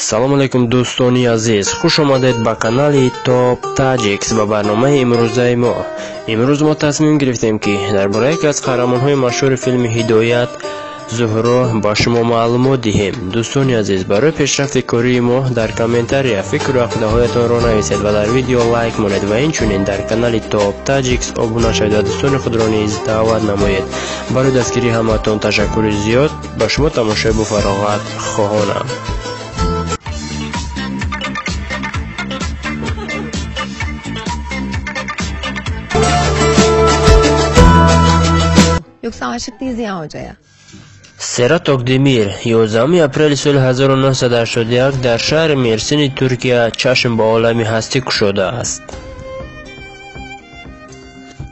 Салом алейкум, дӯстони азиз, хуш омадед ба канали Топ Таҷикс, ба барномаи имрӯзаи мо. Имрӯз мо тасмим гирифтем, ки дар бораи яке аз қаҳрамонҳои машҳури филми Ҳидоят, Зуҳро, ба шумо маълумот диҳем. Дӯстони азиз, барои пешрафти кории мо дар комментария фикру ақидаҳоятонро нависед ва дар видео лайк монед ва инчунин дар канали Топ Таҷикс обуна шавед ва дӯстони худро низ даъват намоед. Барои дастгирии ҳамаатон ташаккури зиёд. Ба шумо тамошои бофароғат хоҳонам. Yoksa aşık değil Ziya Hoca'ya. Серат Окдемир 11 апрели соли 1981 дар шаҳри Мерсини Туркия чашм ба олами ҳастӣ кушодааст.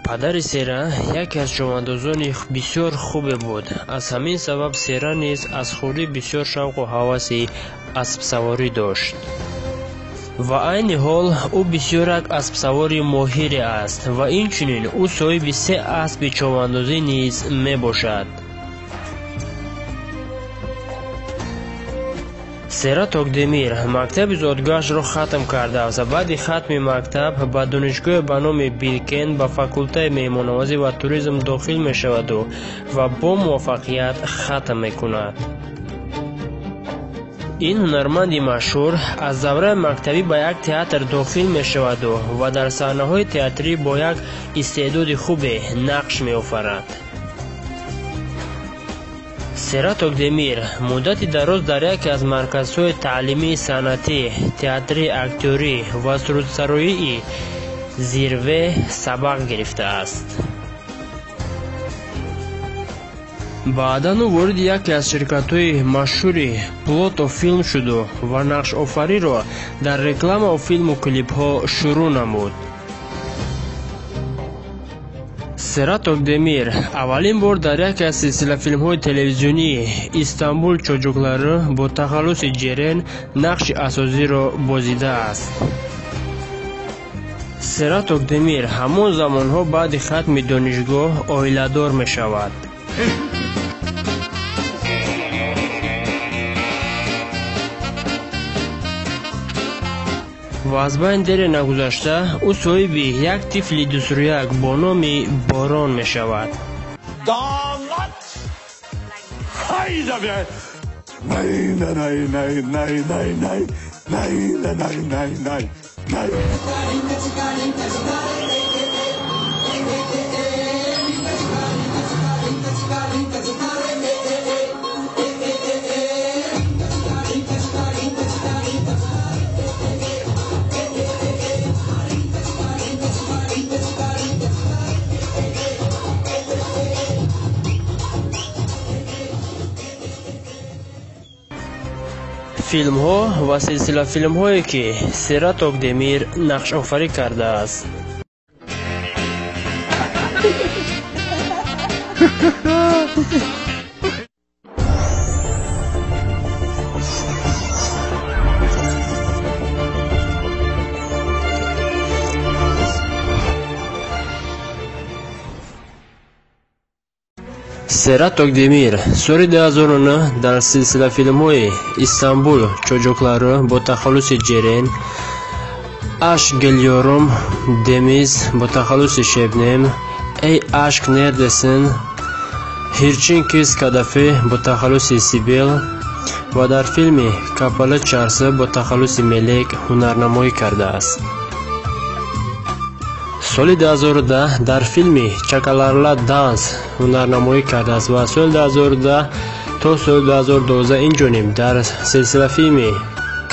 Падари Сера яке аз човандозони бисёр хубе буд. Аз ҳамин сабаб Сера низ аз хурдӣ бисёр шавқу ҳаваси аспсаворӣ дошт. Ва айни ҳол ӯ бисёр як аспсавори моҳире аст ва инчунин ӯ соҳиби се аспи човандозӣ низ мебошад. Серат Окдемир мактаби зодгоҳашро хатм кардааст ва баъди хатми мактаб ба донишгоҳе ба номи Билкент ба факултаи меҳмоннавозӣ ва туризм дохил мешаваду ва бо муваффақият хатм мекунад. Ин ҳунарманди машҳур аз давраи мактабӣ ба як театр дохил мешаваду ва дар саҳнаҳои театрӣ бо як истеъдоди хубе нақш меофарад. Серат Окдемир муддати дароз дар яке аз марказҳои таълимии санъатӣ, театрӣ, актёрӣ ва сурудсароии Зирве сабақ гирифтааст. Баъдан ӯ вориди яке аз ширкатҳои машҳури Плото филм шуду ва нақшофариро дар рекламаву филму клипҳо шурӯъ намуд. Серат Окдемир аввалин бор дар яке аз силсилафилмҳои телевизионии Истанбул Чоҷуклары бо тахаллуси Ҷерен нақши асосиро бозидааст. Серат Окдемир ҳамон замонҳо баъди хатми донишгоҳ оиладор мешавад. Ва аз байн дере нагузашта ӯ соҳиби як тифли дусрӯяк бо номи Борон мешавад. Damat! Hayda be! Nay nay nay nay nay nay nay nay nay nay nay. Филмҳо ва силсилафилмҳое, ки Серат Окдемир нақшофарӣ кардааст. Серат Окдемир соли 2009 дар силсилафилмҳои Истанбул Чоҷуклары бо тахаллуси Ҷерен, Aşk Geliyorum Deniz бо тахаллуси Шебнем, Ey Aşk Neredesin, Hırçın Kız Кадафи бо тахаллуси Сибил ва дар филми Kapalı Çarşı бо тахаллуси Мелек ҳунарнамоӣ кардааст. Соли 2010 дар филми Чакаларла Данс ҳунарнамоӣ кардааст ва соли 2010 то соли 2012 инҷониб дар силсилафилми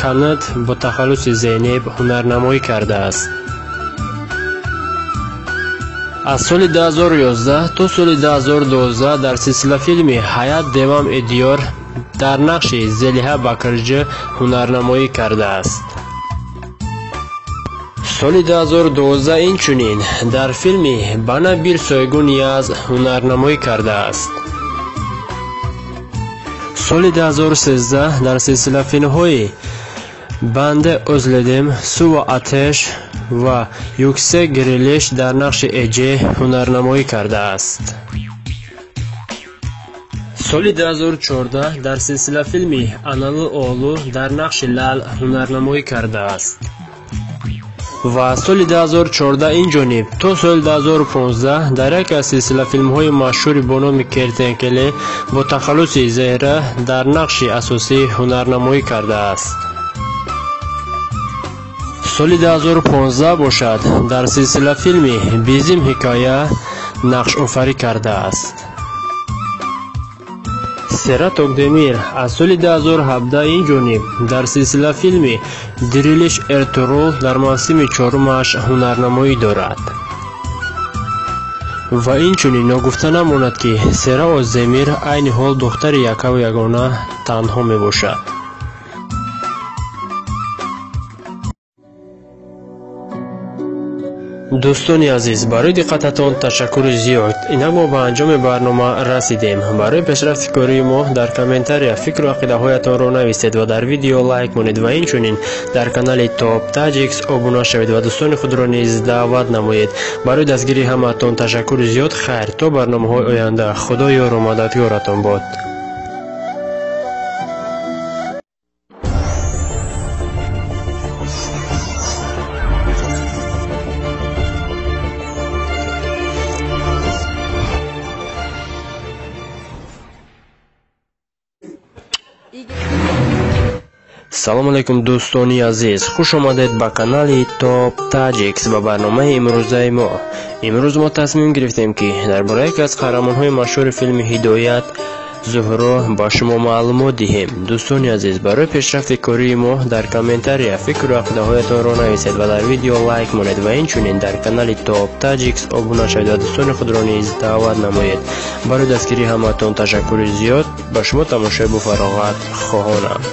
Канат бо тахаллуси Зейнеб ҳунарнамоӣ кардааст. Аз соли 2011 то соли 2012 дар силсилафилми Ҳаят Девам Эдиёр дар нақши Зелиҳа Бакирҷӣ ҳунарнамоӣ кардааст. Соли 2012 инчунин дар филми Бана бир сойгун яз ҳунарнамоӣ кардааст. Соли 2013 дар силсилафилмҳои Банде Озледем, Су ва Атеш ва Юксек Гирилиш дар нақши Эҷе ҳунарнамоӣ кардааст. Соли 2014 дар силсилафилми Аналу Оғлу дар нақши Лал ҳунарнамоӣ кардааст. Ва соли 2014 инҷониб то соли 2015 дар яке аз силсилафилмҳои машҳури бо номи Кертенкеле бо тахаллуси Зеҳра дар нақши асосӣ ҳунарнамоӣ кардааст. Соли 2015 бошад дар силсилафилми Бизим ҳикоя нақшофарӣ кардааст. Серат Окдемир аз соли 2017 инҷониб дар силсилафилми Дирилиш Эртурул дар мавсими чорумаш ҳунарнамоӣ дорад. Ва инчунин ногуфта намонад, ки Сера Оздемир айни ҳол духтари якаву ягона танҳо мебошад. Дӯстони азиз, барои диққататон ташаккури зиёд. Инак мо ба анҷоми барнома расидем. Барои пешрафти кории мо дар комментария фикру ақидаҳоятонро нависед ва дар видео лайк монед ва инчунин дар канали Топ Таҷикс обуна шавед ва дӯстони худро низ даъват намоед. Барои дастгирии ҳамаатон ташаккури зиёд. Хайр, то барномаҳои оянда. Худо ёру мададгоратон бод. Салом алейкум, дӯстони азиз, хуш омадед ба канали Топ Таҷикс ба барномаи имрӯзаи мо. Имрӯз мо тасмим гирифтем, ки дар бораи яке аз қаҳрамонҳои машҳури филми Ҳидоят Зуҳро ба шумо маълумот диҳем. Дӯстони азиз, барои пешрафти кории мо дар комментария фикру ақидаҳоятонро нависед ва дар видео лайк монед ва инчунин дар канали Топ Таҷикс обуна шавед ва дӯстони худро низ даъват намоед. Барои дастгирии ҳамаатон ташаккури зиёд. Ба шумо тамошои бофароғат хоҳонам.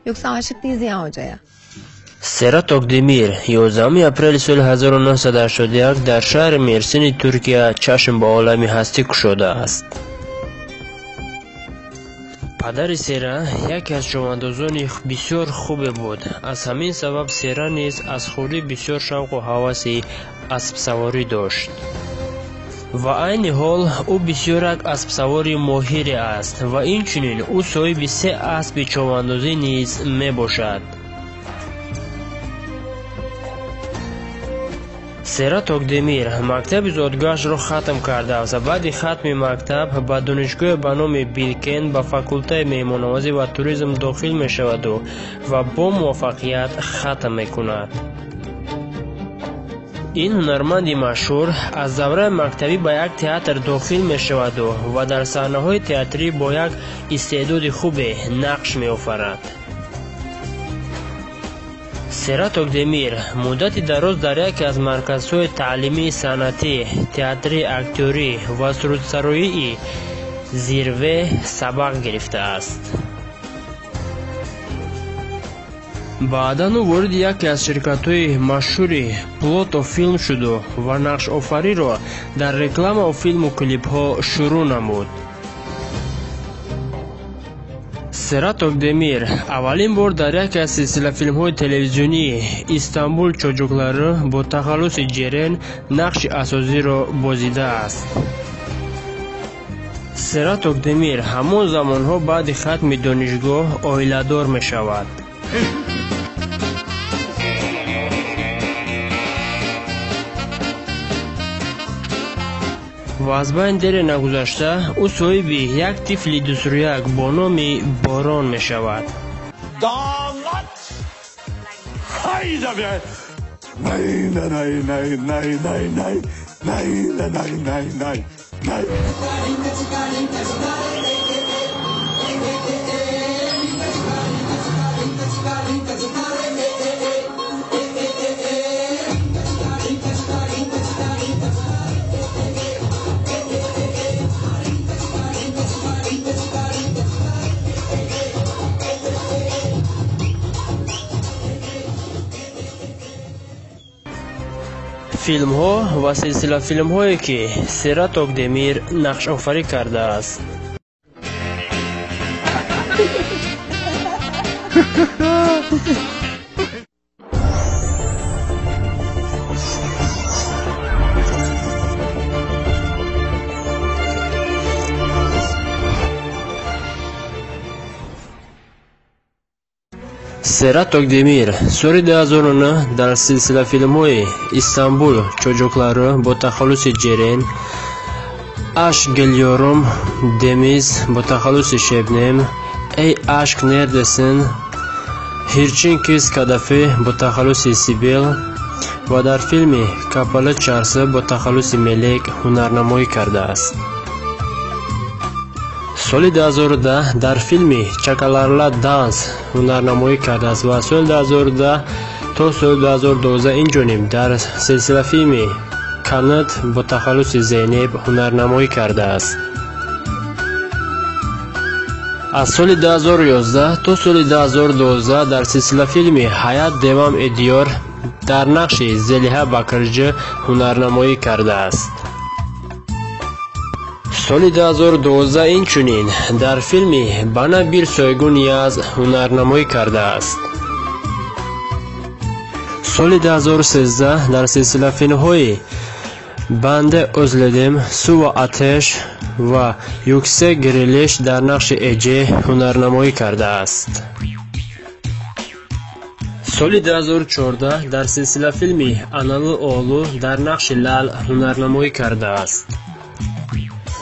Yoksa aşık değil Ziya Hoca'ya. Серат Окдемир 11 апрели соли 1981 дар шаҳри Мерсини Туркия чашм ба олами ҳастӣ кушодааст. Падари Сера яке аз човандозони бисёр хубе буд. Аз ҳамин сабаб Сера низ аз хурдӣ бисёр шавқу ҳаваси аспсаворӣ дошт. Ва айни ҳол ӯ бисёр як аспсавори моҳире аст ва инчунин ӯ соҳиби се аспи човандозӣ низ мебошад. Серат Окдемир мактаби зодгоҳашро хатм кардааст ва баъди хатми мактаб ба донишгоҳе ба номи Билкен ба факултаи меҳмоннавозӣ ва туризм дохил мешаваду ва бо муваффақият хатм мекунад. Ин ҳунарманди машҳур аз давраи мактабӣ ба як театр дохил мешаваду ва дар саҳнаҳои театрӣ бо як истеъдоди хубе нақш меофарад. Серат Окдемир муддати дароз дар яке аз марказҳои таълимии санъатӣ, театри актёрӣ ва сурудсароии Зирве сабақ гирифтааст. Баъдан ӯ вориди яке аз ширкатҳои машҳури Плото филм шуду ва нақшофариро дар рекламаву филму клипҳо шурӯъ намуд. Серат Окдемир аввалин бор дар яке аз силсилафилмҳои телевизионии Истанбул Чоҷуклары бо тахаллуси Ҷерен нақши асосиро бозидааст. Серат Окдемир ҳамон замонҳо баъди хатми донишгоҳ оиладор мешавад. Ва аз байн дере нагузашта ӯ соҳиби як тифли дусрӯяк бо номи Борон мешавад. Damat! Hayda be! Nein, nein, nein, nein, nein, nein, nein, nein, nein, nein, nein. Филмҳо ва силсилафилмҳое, ки Серат Окдемир нақшофарӣ кардааст. Серат Токдемир соли 2009 дар силсилафилмҳои «Истанбул Çocukları» бо тахаллуси Ҷерен, «Aşk geliyorum Deniz» бо тахаллуси Шебнем, «Ey aşk neredesin», «Hırçın kız Кадафи» бо тахаллуси Сибил ва дар филми «Kapalı Çarşı» бо тахаллуси Мелек ҳунарнамоӣ кардааст. Соли 2010 дар филми «Çakalarla Dans» ҳунарнамоӣ кардааст ва соли 2010 то соли 2012 инҷониб дар силсилафилми «Каныт» бо тахаллуси Зейнеб ҳунарнамоӣ кардааст. Аз соли 2011 то соли 2012 дар силсилафилми «Hayat devam ediyor» дар нақши Зелиҳа Бакирҷӣ ҳунарнамоӣ кардааст. Соли 2012 инчунин дар филми «Bana bir soygun yaz» ҳунарнамоӣ кардааст. Соли 2013 дар силсилафилмҳои «Bende özledim», «Su ve Ateş» ва «Yüksek Diriliş» дар нақши Эҷе ҳунарнамоӣ кардааст. Соли 2014 дар силсилафилми «Analı oğlu» дар нақши Лал ҳунарнамоӣ кардааст.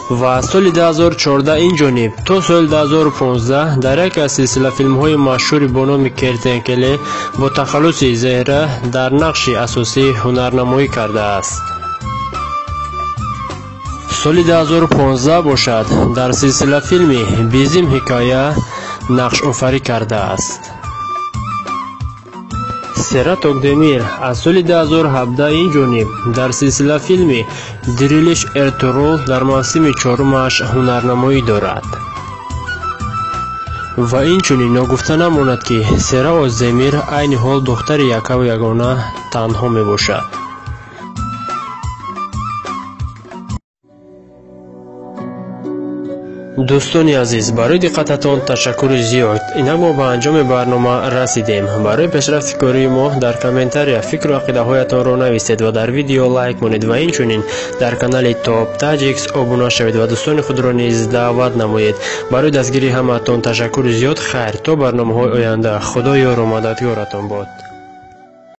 Ва соли 2014 инҷониб то соли 2015 дар яке аз силсилафилмҳои машҳури бо номи «Kertenkele» бо тахаллуси Зеҳра дар нақши асосӣ ҳунарнамоӣ кардааст. Соли 2015 бошад дар силсилафилми «Bizim hikaye» нақшофарӣ кардааст. Серат Токдемир аз соли 2017 инҷониб дар силсилафилми «Diriliş Ertuğrul» дар мавсими чорумаш ҳунарнамоӣ дорад. Ва инчунин ногуфта намонад, ки Сера Оздемир айни ҳол духтари якаву ягона танҳо мебошад. Дӯстони азиз, барои диққататон ташаккури зиёд. Инак мо ба анҷоми барнома расидем. Барои пешрафти кории мо дар комментария фикру ақидаҳоятонро нависед ва дар видео лайк монед ва инчунин дар канали Топ Таҷикс обуна шавед ва дӯстони худро низ даъват намоед. Барои дастгирии ҳамаатон ташаккури зиёд. Хайр, то барномаҳои оянда. Худо ёру мададгоратон бод.